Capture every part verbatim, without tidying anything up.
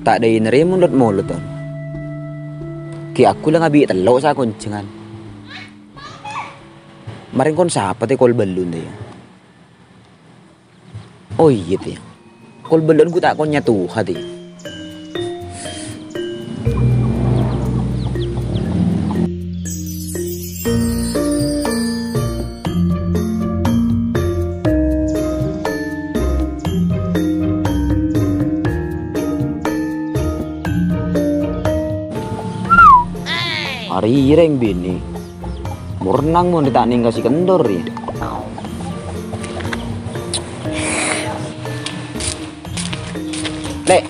Ta' dâi narèma lot-molot, on. Ghi' aku la ngabi' tello' sakonjhângan. Marèng kon sapa tè kol bâllun tè, yâ? Oh, iyâ, tè. Kol bâllun ghu ta' kon nyatowa, tè. Arèya rèng binè'. Murnang mon ta' nèng ka si kendor, yâ. Lè'.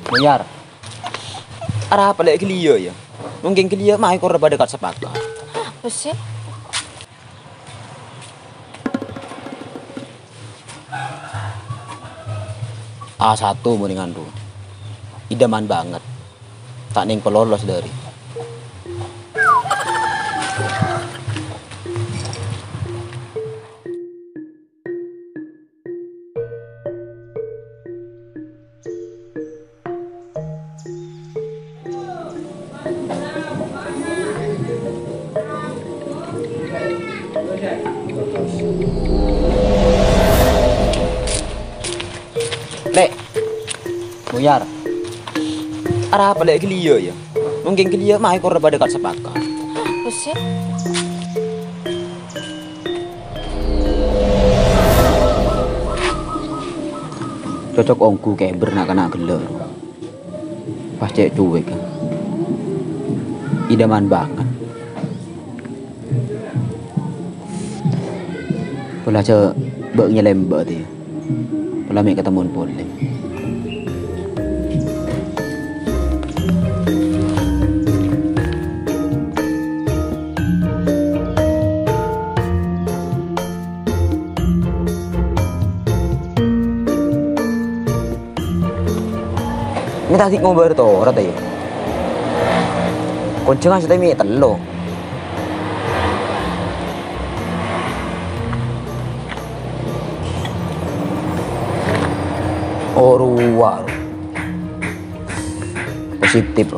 Boyar. Arapa, Lè', ghâliyâ, yâ? Mungkin ghâliyâ maè kor padâ kat-sapakat. Apa sih? A satu mendingan, ru. Idaman banget. Ta' nèng palolos dâri. Lè'. Boyar. Arapa, Lè', ghâliyâ, yâ? Mungkin ghâliyâ maè kor padâ kat-sapakat. Apa sih? Cocok ongghu kèbâr na'-kana' ghellâ'. Pas cè' cuwèk. Idaman banget. Pola jhâ' bâ' nyalèmbâ' tè. Pola mè' katemmon polè. Mè' ta' ghi' ngobâr torot, yâ. Konjhângan satèya mè' tello'. Oh, rowa. Positif.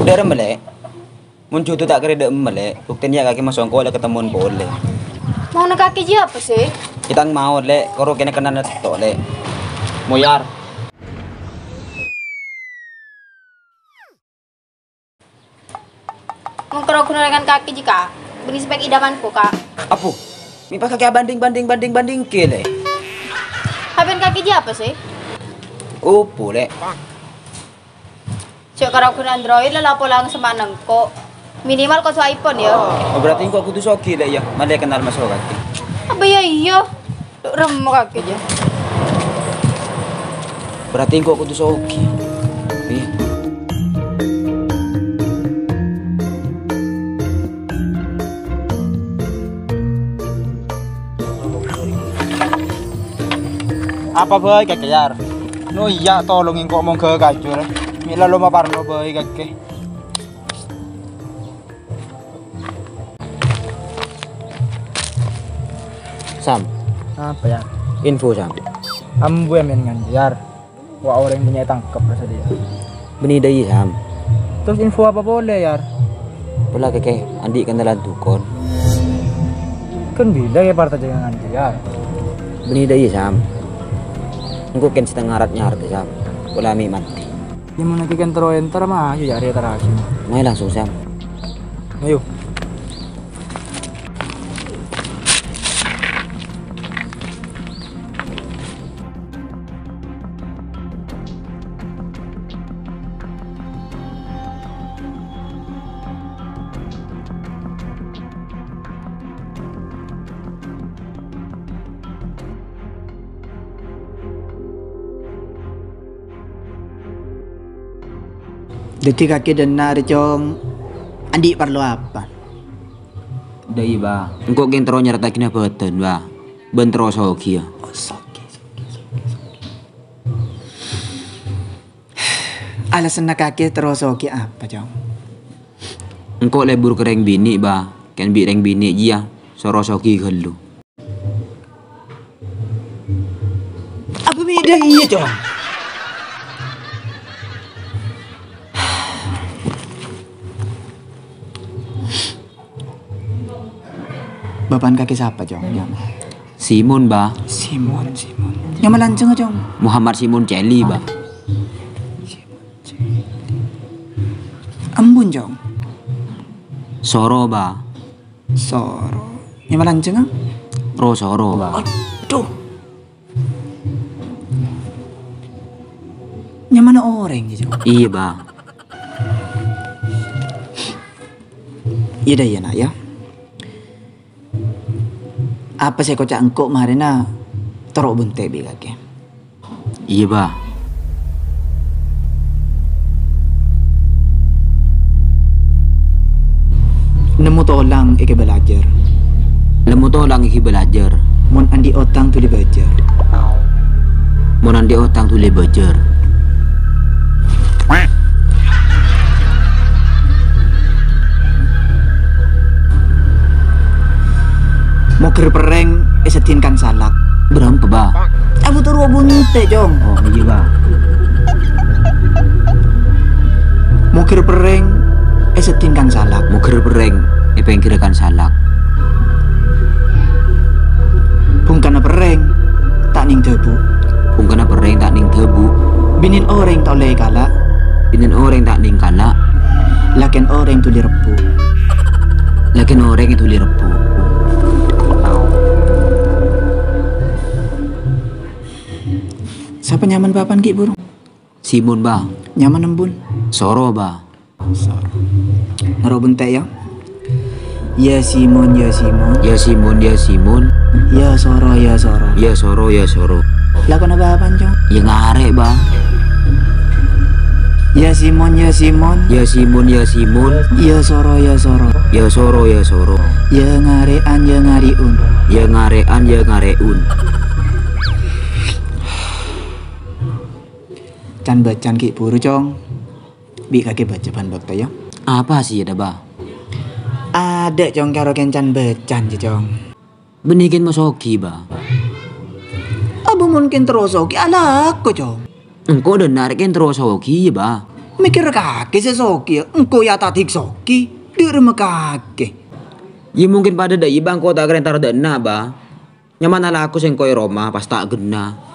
Dârem, Lè'. Mon jhudhu ta' kèra dâ' emma, Lè', buktèna kakè masongko la katemmon polè. Maona kakè jiyâ apa sih? Kitang maon, Lè', koro kèna kenna netto, Lè'. Moyar. Mon koro ghuna dengan kakè jiyâ, Ka'. Bânnè spek idamanku, Ka'. Apo? Mè' pas kakè abanding, banding, banding, bandingkè, Lè'. Hapen kakè jiyâ apa sih? Opo, Lè'? Jhâ' karo ghuna Android la polang semma'na engko'. Minimal kodhu iPhone, yâ. Oh, berarti engko' kodhu soghi, Lè', yâ? Malè kennal maso' kakè. Apa yâ iyâ? Remmo kakè, jâ. Berarti engko' kodhu soghi. Iyâ. Apa bhâi, kakè, Yar? No, iyâ, tolong engko' mongghâ kajur. Mè' la lo maparlo bhâi, kakè. Sam. Apa, Yar? Info, Sam. Ambu, ya, men, ngan, Yar. Wa, orèng bânnya' ètangkep rasa dia. Bânnè dâ' iyâ, Sam. Terros info apa polè, Yar? Pola kakè andi' kennalan dukon. Kan bilâ kakè partajâ ngan dia, Yar. Bânnè dâ' iyâ, Sam. Engko' kèng setengah rat nyar, Sam. Pola mè' mati. Yâ, mon kakè kèng terro entar, mah, ayo, Yar, ya, terasi. Mayu langsung, Sam. Ayo. Dhâddhi kakè dâ' enna' rè, Cong, andi' parlo apa? Dâ' iyâ, Ba. Engko' kèng terro nyarèta'aghina bhâdhân, Ba. Bân terro soghi, yâ. Oh, soghi, soghi, soghi, soghi. Alasanna kakè terro soghi apa, Cong? Engko' lebur ka rèng binè', Ba. Kèng bi' rèng binè' jiyâ, soro soghi ghâllu. Mè' dâ' iyâ, Cong. Bapa'na kakè sapa, Cong? Simon, Bâ. Simon, Simon. Nyama lanjhângnga, Cong? Muhammad Simon Celi, Bâ. Embun, Cong? Soro, Bâ. Soro. Nyama lanjhângnga? Rosoro, Bâ. Adhu. Nyamana orèng, Cong? Iyâ, Bâ. Iyâ dâ, iyâ, Na', yâ. Apa sè èkoca' engko' marèna terro bhunte' bi' kakè. Iyâ, Bâ. Nemmo tolang èghibâ lajâr. Nemmo tolang èghibâ lajâr. Mon andi' otang dhuli bâjâr. Mon andi' otang dhuli bâjâr. Mogher perrèng èseddhin kan salak. Bârâmpa, Bâ? Abut ro bhunte', Cong. Oh, iyâ, Bâ. Mogher perrèng èseddhin kan salak. Mogher perrèng èpèngghirâ kan salak. Bhungkana perrèng ta' nèng dhâbu'. Bhungkana perrèng ta' nèng dhâbu'. Binèn orèng ta' ollè èkala'. Binèn orèng ta' nèng kala'. Lakèn orèng dhuli rebbu'. Lakèn orèng dhuli rebbu'. Sapa nyamana bapa'na ghi' buru? Simon, Bâ. Nyamana embun? Soro, Bâ. Soro. Noro' bhunte', yâ. Yâ Simon, yâ Simon. Yâ Simon, yâ Simon. Yâ Soro, yâ Soro. Yâ Soro, yâ Soro. Lakona bapa'na, Cong? Yâ ngarè', Bâ. Yâ Simon, yâ Simon. Yâ Simon, yâ Simon. Yâ Soro, yâ Soro. Yâ Soro, yâ Soro. Yâ ngarè'an, yâ ngarè'un. Yâ ngarè'an, yâ ngarè'un. Can-bâca'an ghi' buru, Cong. Bi' kakè bâca bân bâkto, yâ. Apa sè iyâ dâ, Bâ? Adâ', Cong, karo kèng can-bâca'an, Cong. Bânnè kèng masoghi, Bâ. Abâ mon kèng terro soghi, alako, Cong. Engko' dâ' enna' rè' kèng terro soghi, yâ, Bâ. Mèkkèrè kakè sè soghi, yâ. Engko' yâ ta' dik soghi. Dâ' remma kakè. Yâ, mungkin padâ dâ' iyâ, Bâ, engko' ta' kèra entar dâ' enna', Bâ. Nyamana alako sèngko' è roma, pas ta' ghenna.